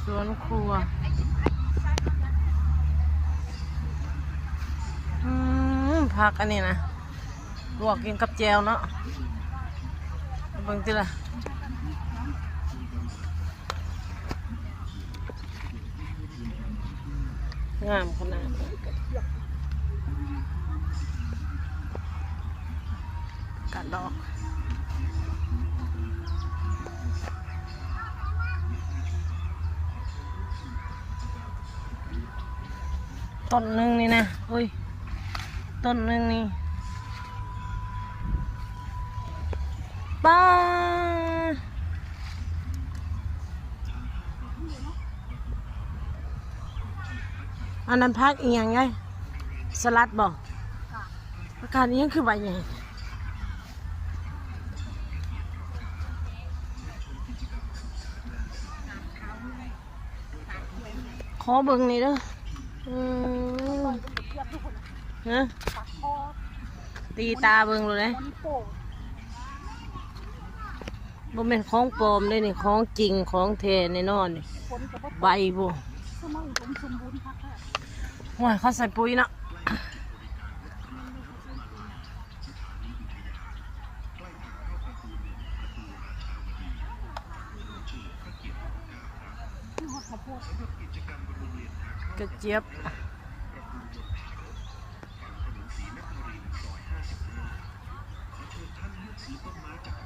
ສວນຄົວ ອືມ ຜັກອັນນີ້ນະ ລວກກິນກັບແຈ່ວເນາະ ເບິ່ງຕິລະ. ງາມຂະໜາດ ກາດດອກ ຕົ້ນໜຶ່ງນີ້ນະ ໂອ້ຍ ຕົ້ນໜຶ່ງນີ້ ປ້າ ອັນນັ້ນຜັກອີ່ຫຍັງຍາຍ? ສະຫຼັດບໍ? ຜັກກາດອີ່ຫຍັງຄືໃບໃຫຍ່? ຂໍເບິ່ງແດ່ເດີ. ອືມ ຮະ? ຕີຕາເບິ່ງໂລດເດ້. ບໍ່ແມ່ນຂອງປອມເດ້ນີ້ ຂອງຈິງ ຂອງແທ້ແນ່ນອນນີ້. ໃບບໍ່? ໂອ້ຍ ເຂົາໃສ່ປຸ໋ຍເນາະ. ກະຈຽບ. ຂໍເຊີນທ່ານເລືອກຊື້ຕົ້ນໄມ້ຈາກ